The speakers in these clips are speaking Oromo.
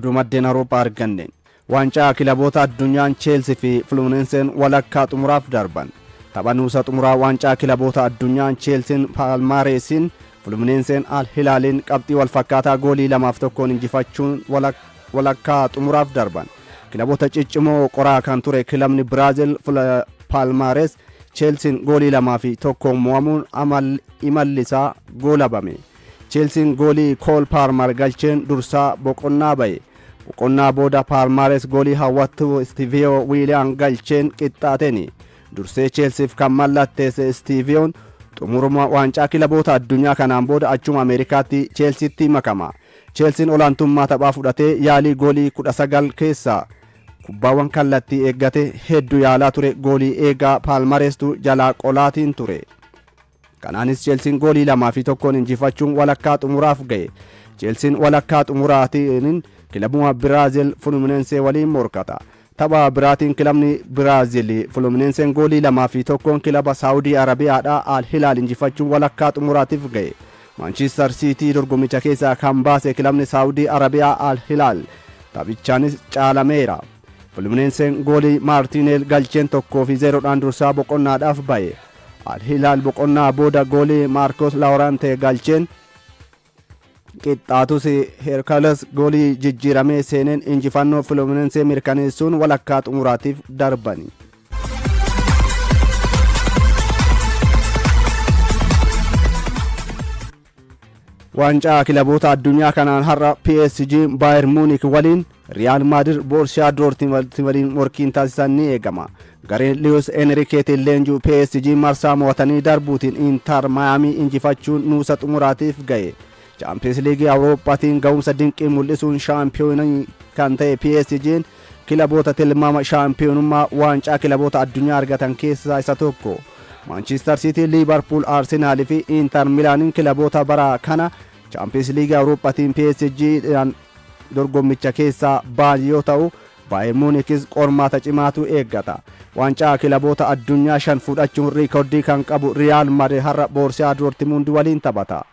Oduu maddeen Awurooppaa arganne. Waancaa kilaboota addunyaan Cheelsii fi Fluminenseen walakkaa xumuraaf darban. Tapha nuusa xumuraa waancaa kilaboota addunyaan Cheelsiin Paalmaareesiin, Fluminenseen Al Hilaaliin qabxii walfakkaataa goolii 2 fi 1n injifachuun walakkaa xumuraaf darban. Kilaboota ciccimoo qoraa kan ture kilabni Biraazil Palmaares Cheelsiin goolii 2 fi 1n mo'amuun imallisaa goolabame. Cheelsiin goolii Kool Paarmar galcheen dursaa boqonnaa ba'e. Boqonnaa booda Paalmaares goolii hawwattuu Istiiviyoo Wiiliyaan galcheen qixxaateeni. Dursee Cheelsiif kan mallatteesse Istiiviyoon xumuruma waancaa kilaboota addunyaa kanaan booda achuma Ameerikaatti Cheelsiitti makama. Cheelsiin olaantummaa taphaa fudhatee yaalii goolii 19 keessaa kubbaawwan kallattii eeggate hedduu yaalaa ture, goolii eegaa Paalmareestuu jalaa qolaatiin ture. Kanaanis Cheelsiin goolii 2 fi 1n injifachuun walakkaa xumuraaf ga'e. Cheelsiin walakkaa xumuraatiin kilabuma Biraazil Fluminensee waliin morkata. Tapha biraatiin kilabni Biraazil Fluminenseen goolii 2 fi 1n kilaba Saawudii Arabiyaadhaa Al Hilaal injifachuun walakkaa xumuraatiif ga'e. Manchester City dorgommicha keessaa kan baase kilabni Saawudii Arabiyaa Al Hilaal taphichaanis caalameera. Fluminenseen goolii Maartiineel galcheen 1 fi 0dhaan dursaa boqonnaadhaaf ba'e. Al Hilaal boqonnaa booda goolii Maarkos Laurante galcheen qixxaatus, Herkules goolii jijjiiramee seeneen injifannoo Fluminensee mirkaneessuun walakkaa xumuraatiif darbani. Waancaa kilaboota addunyaa kanaan har'a PSG Bayern Munich waliin, Real Madrid Borussia Dortmund waliin morkiin taasisan ni eegama. Gareen Luis Enriqueetiin leenjuu PSG marsaa mo'atanii darbuutiin Inter Miami injifachuun nuusa xumuraatiif ga'e. Chaampiyoons Liigii Awurooppaatiin ga'umsa dinqii mul'isuun shaampiyoonii kan ta'e PSG'n kilaboota tilmaama shaampiyoonummaa waancaa kilaboota addunyaa argatan keessaa isa tokko. Manchester City, Liverpool, Arsenal fi Inter Milaaniin kilaboota bara kana Chaampiyoons Liigii Awurooppaatiin PSGdhaan dorgommicha keessaa ba'an yoo ta'u, Bayern Munichis qormaata cimaatu eeggata. Waancaa kilaboota addunyaa shan fudhachuun riikordii kan qabu Real Madrid har'a Borussia Dortmund waliin taphata.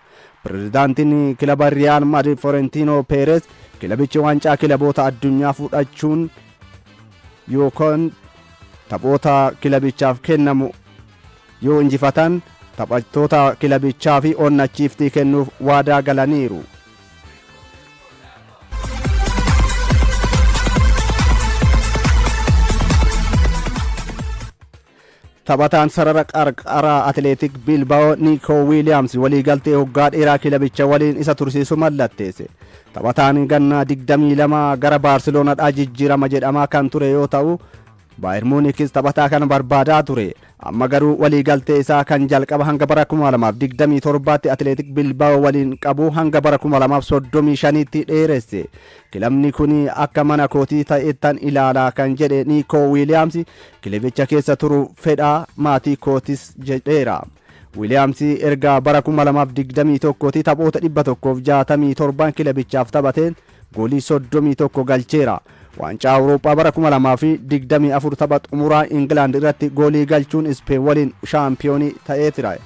Pirezidaantiin kilaba Real Madrid Florentino Perez kilabichi waancaa kilaboota addunyaa fudhachuun yookaan taphoota kilabichaaf kennamu yoo injifatan taphattoota kilabichaa fi onnachiiftii kennuuf waadaa galaniiru. Taphataan sarara qarqaraa Atileetik Bilbaa'oo Niikoo Wiiliyaams waliigaltee hoggaa dheeraa kilabicha waliin isa tursiisu mallatteesse. Taphataan gannaa 22 gara Baarseloonaadhaa jijjiirama jedhamaa kan ture yoo ta'u, Baayern Muunikis taphataa kana barbaadaa ture. Amma garuu waliigaltee isaa kan jalqaba hanga bara 2027tti Atileetik Bilbaa'oo waliin qabu hanga bara 2035tti dheeresse. "Kilabni kun akka mana kootii ta'ettan ilaalaa" kan jedhe Niikoo Wiiliyaams, "Kilabicha keessa turu fedhaa, maatii kootis" jedheera. Wiiliyaams erga bara 2021tti taphoota 167 kilabichaaf taphateen goolii 31 galcheera. Waancaa Awurooppaa bara 2024 tapha xumuraa Ingilaand irratti goolii galchuun Ispeen waliin shaampiyoonii ta'ee ture.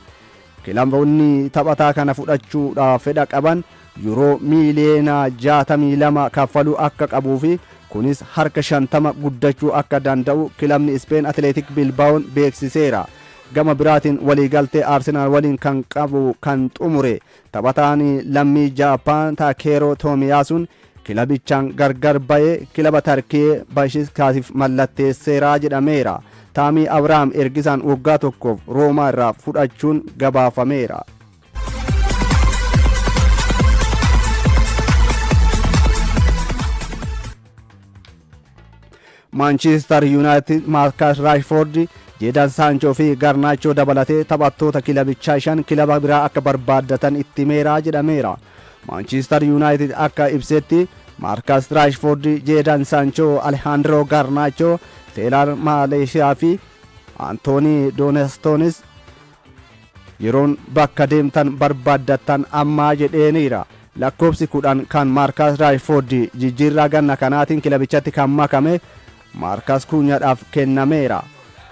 Kilaboonni taphataa kana fudhachuudhaaf fedha qaban yuuroo miiliyoona 62 kaffaluu akka qabuu fi kunis harka 50 guddachuu akka danda'u kilabni Ispeen Atileetik Bilbaa'oon beeksiseera. Gama biraatiin waliigaltee Arsenaal waliin kan qabu kan xumure taphataan lammii Jaappaan Taakeeroo Toomiyaasuun kilabichaan gargar ba'ee kilaba Tarkii Bashikaasiif mallatteesseera jedhameera. Taamii Abrahaam ergisaan waggaa tokkoof Roomaa irraa fudhachuun gabaafameera. Manchester United Marcus Rashford, Jadon Sancho fi Garnacho dabalatee taphattoota kilabichaa shan kilaba biraa akka barbaaddatan itti himeera jedhameera. Manchester United akka ibsetti Marcus Rashford, Jadon Sancho, Alejandro Garnacho, Tyrell Malacia fi Anthony Donestoonis yeroon bakka deemtan barbaaddattan ammaa jedheeniira. Lakkoofsi 10 kan Marcus Rashford jijjiirraa ganna kanaatiin kilabichatti kan makame Marcus Kuunyaadhaaf kennameera.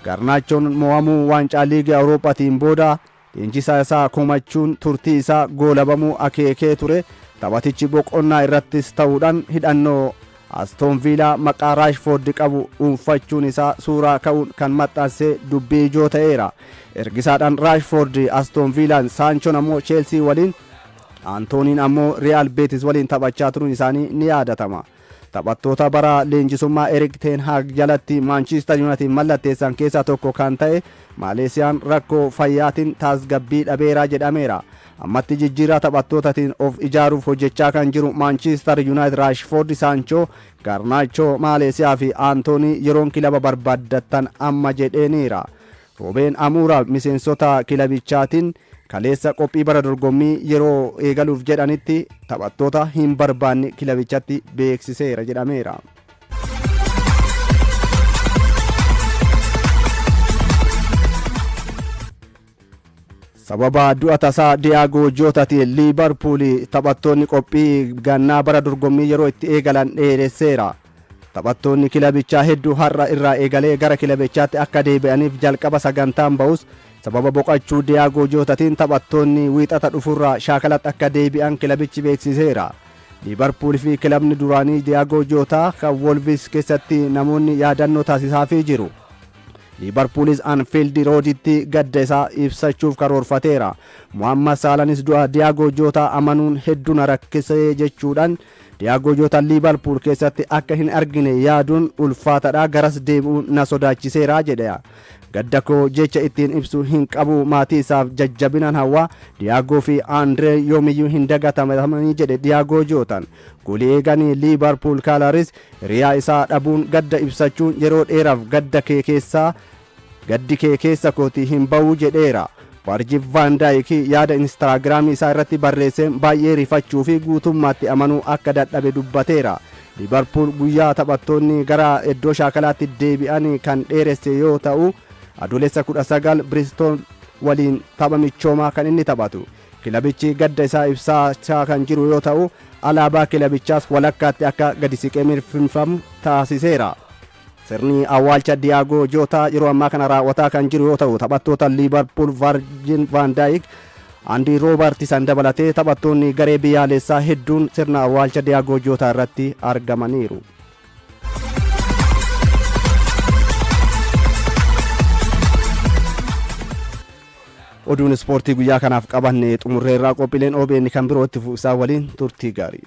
Garnaachoon mo'amuu waancaa liigii Awurooppaatiin booda Leenjisaa isaa komachuun turtii isaa goolabamuu akeekee ture. Taphatichi boqonnaa irrattis ta'uudhaan hidhannoo Aston Villaa maqaa Raashfoord qabu dhuunfachuun isaa suuraa ka'uun kan maxxansee dubbii ijoo ta'eera. Ergisaadhaan Raashfoord Aston Villaan, Saanchoon ammoo Cheelsii waliin, Antooniin ammoo Riyaal Beetis waliin taphachaa turuun isaanii ni yaadatama. Taphattoota bara leenjisummaa Erik Ten Hag jalatti Maanchiistar Yuunaayitid mallatteessan keessaa tokko kan ta'e Maaleesiyaan rakkoo fayyaatiin tasgabbii dhabeeraa jedhameera. Ammatti jijjiirraa taphattootaatiin of ijaaruuf hojjechaa kan jiru Maanchiistar Yuunaayitid Raashfoord, Saanchoo, Garnaachoo, Maaleesiyaa fi Antoonii yeroon kilaba barbaaddattan amma jedheeniira. Roobeen Amuura miseensota kilabichaatiin kaleessa qophii bara dorgommii yeroo eegaluuf jedhanitti taphattoota hin barbaanne kilabichatti beeksiseera jedhameera. Sababa du'a tasaa Diyaagoo Jootaatiin Liibarpuul taphattoonni qophii gannaa bara dorgommii yeroo itti eegalan dheeresseera. Taphattoonni kilabichaa hedduu har'a irraa eegalee gara kilabichaatti akka deebi'aniif jalqaba sagantaan ba'us, sababa boqachuu Diyaagoo Jootaatiin taphattoonni Wiixata dhufurraa shaakalatti akka deebi'an kilabichi beeksiseera. Liibarpuul fi kilabni duraanii Diyaagoo Jootaa kan Wolvis keessatti namoonni yaadannoo taasisaafii jiru. Liibarpuulis Anfiild Rooditti gadda isaa ibsachuuf karoorfateera. Muhammad Saalanis du'a Diyaagoo Jootaa amanuun hedduu na rakkisee jechuudhaan, Diyaagoo Jootaa Liibarpuul keessatti akka hin argine yaaduun ulfaataadha, garas deebi'uun na sodaachiseera jedhe. Gadda koo jecha ittiin ibsu hin qabu, maatii isaaf jajjabinaan hawwaa, Diyaagoo fi Andree yoomiyyuu hin dagatamanii jedhe Diyaagoo Jootaan. Goolii eeganii Liibarpuul Kaalaris hiriyaa isaa dhabuun gadda ibsachuun, yeroo dheeraaf gadda kee keessaa gaddi kee keessa kooti hin ba'uu jedheera. Varjil Vaan Daayik yaada Instaagiraamii isaa irratti barreesseen baay'ee rifachuu fi guutummaatti amanuu akka dadhabe dubbateera. Liibarpuul guyyaa taphattoonni gara iddoo shaakalaatti deebi'an kan dheeresse yoo ta'u, Adoolessa 19 Biristool waliin tapha michoomaa kan inni taphatu. Kilabichi gadda isaa ibsachaa kan jiru yoo ta'u, alaabaa kilabichaas walakkaatti akka gadi siqee mirfinfamu taasiseera. Sirni awwaalcha Diyaagoo Jootaa yeroo ammaa kana raawwataa kan jiru yoo ta'u, taphattoota Liibarpuul Varjin Vaan Daayik, Andii Roobartisan dabalatee taphattoonni garee biyyaalessaa hedduun sirna awwaalcha Diyaagoo Jootaa irratti argamaniiru. Oduun ispoortii guyyaa kanaaf qabanne xumurreerraa. Qophiileen OBN kan biroo itti fufisaa waliin turtii gaarii.